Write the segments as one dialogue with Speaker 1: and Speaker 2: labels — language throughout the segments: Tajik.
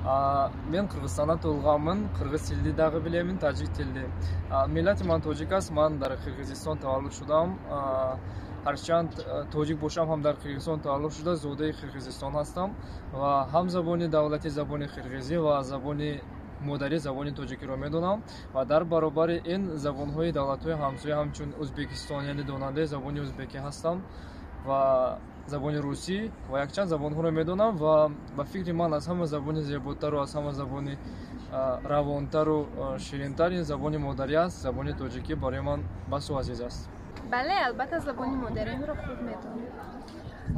Speaker 1: Мен Қырғызстанда туылғанмын, қырғыз тілді дағы білемін, тәжік тілді. Миллати ман тоҷик аст, ман дар Қирғизистон таваллуд шудам. Ҳарчанд тоҷик бошам ҳам, дар Қирғизистон таваллуд шуда, зодаи Қирғизистон ҳастам ва ҳам забони давлатӣ, забони қирғизӣ, ва забони модарӣ, забони тоҷикиро медонам ва дар баробари ин забонҳои давлатҳои ҳамсоя, ҳамчун Ӯзбекистон, яъне донандаи забони ӯзбекӣ ҳастам ва забони русӣ ва якчанд забонҳоро медонам. Ва ба фикри ман, аз ҳама забони зеботару аз ҳама забони равонтару ширинтар ин забони модарӣ аст. Забони тоҷикӣ барои ман басо азиз аст.
Speaker 2: Бале, албатта, забони модариамро хуб медонам.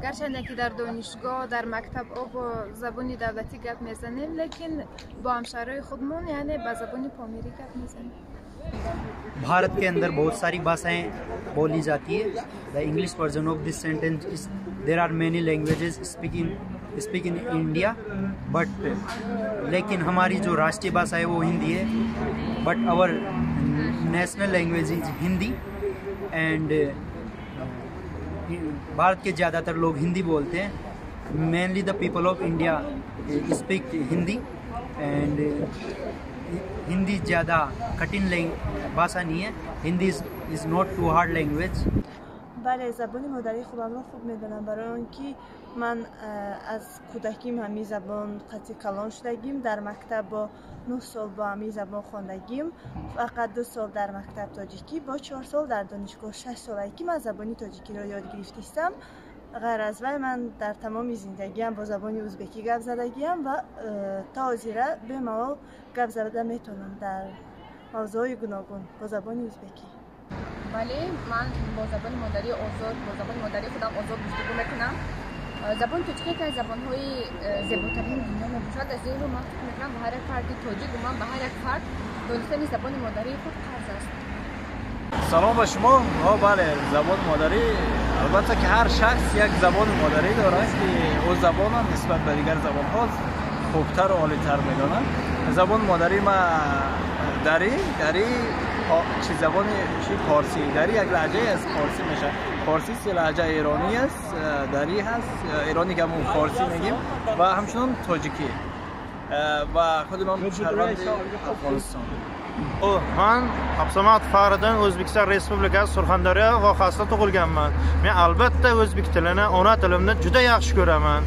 Speaker 2: Гарчанде ки дар донишгоҳ, дар мактабҳо бо забони давлатӣ гап мезанем, лекин бо ҳамшаҳрҳои худмон, яъне ба забони помирӣ гап мезанем.
Speaker 3: भारत के अंदर बहुत सारी भाषाएं बोली जाती है। The English version of this sentence is there are many languages speak in India, but लेकिन हमारी जो राष्ट्रीय भाषा है, वो हिंदी है। But our national language is Hindi and Bharat के ज़्यादातर लोग हिंदी बोलते हैं। Mainly the people of India speak Hindi and Hindi ज़्यादा कठिन भाषा नहीं है। Hindi is not too hard language.
Speaker 4: Бале, забони модарии худамро хуб медонам, барои он ки ман аз кӯдаким ҳамин забон қатъи калон шудагим. Дар мактаб бо 9 сол бо ҳамин забон хондагим, фақат 2 сол дар мактаб тоҷикӣ, бо 4 сол дар донишгоҳ. 6 солае ки ман забони тоҷикиро ёд гирифтистам. Ғайр аз вай, ман дар тамоми зиндагиам бо забони ӯзбекӣ гап задагиам ва то ҳозира бемалол гап зада метавонам дар мавзӯъҳои гуногун бо забони ӯзбекӣ.
Speaker 5: Бале, ман бо забони модарӣ озод, бо забони модарии худам озод гуфтугӯ мекунам. Забони тоҷикӣ яке аз забонҳои зеботарини дунё мебошад. Аз ин рӯ ман фикр мекунам, ба ҳар як фарди тоҷик, умуман ба ҳар як фард донистани забони модарии худ қарз аст.
Speaker 6: Салом ба шумо. Бале, забони модарӣ, албатта ки ҳар шахс як забони модарӣ дорад, ки ӯ забонро нисбат ба дигар забонҳо хубтару олитар медонад. Забони модарии ма дарӣ, дарӣ чи забони чи форсӣ, дарӣ як лаҳҷае аз форсӣ мешавад. Форсӣ се лаҳҷаи эронӣ аст, дарӣ ҳаст, эронӣ ки ҳамон форсӣ мегим, ва ҳамчунон тоҷикӣ ва худи ман шаҳрванди Афғонистон.
Speaker 7: Man Absamad Fahriddin, O'zbekiston Respublikasi, Surxondaryo vohasida tug'ilganman. Men albatta o'zbek tilini, ona tilimni juda yaxshi ko'raman.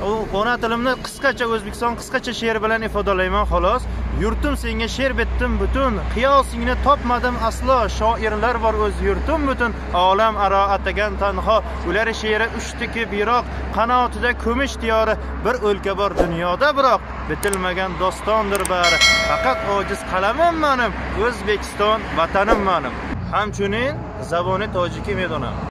Speaker 7: U ona tilimni qisqacha O'zbekiston qisqacha she'r bilan ifodalayman, xolos. Yurtim, senga she'r bitdim butun, qiyosingni topmadim aslo. Shoirlar bor o'z yurtim butun olam aro atagan tanho. Ular she'ri uchdiki biroq qanotida kumush diyori. Bir o'lka bor dunyoda, biroq bitilmagan dostondir bari. Faqat ojiz qalamim manim, O'zbekiston vatanim manim. Hamchunin забони тоҷикӣ медонам.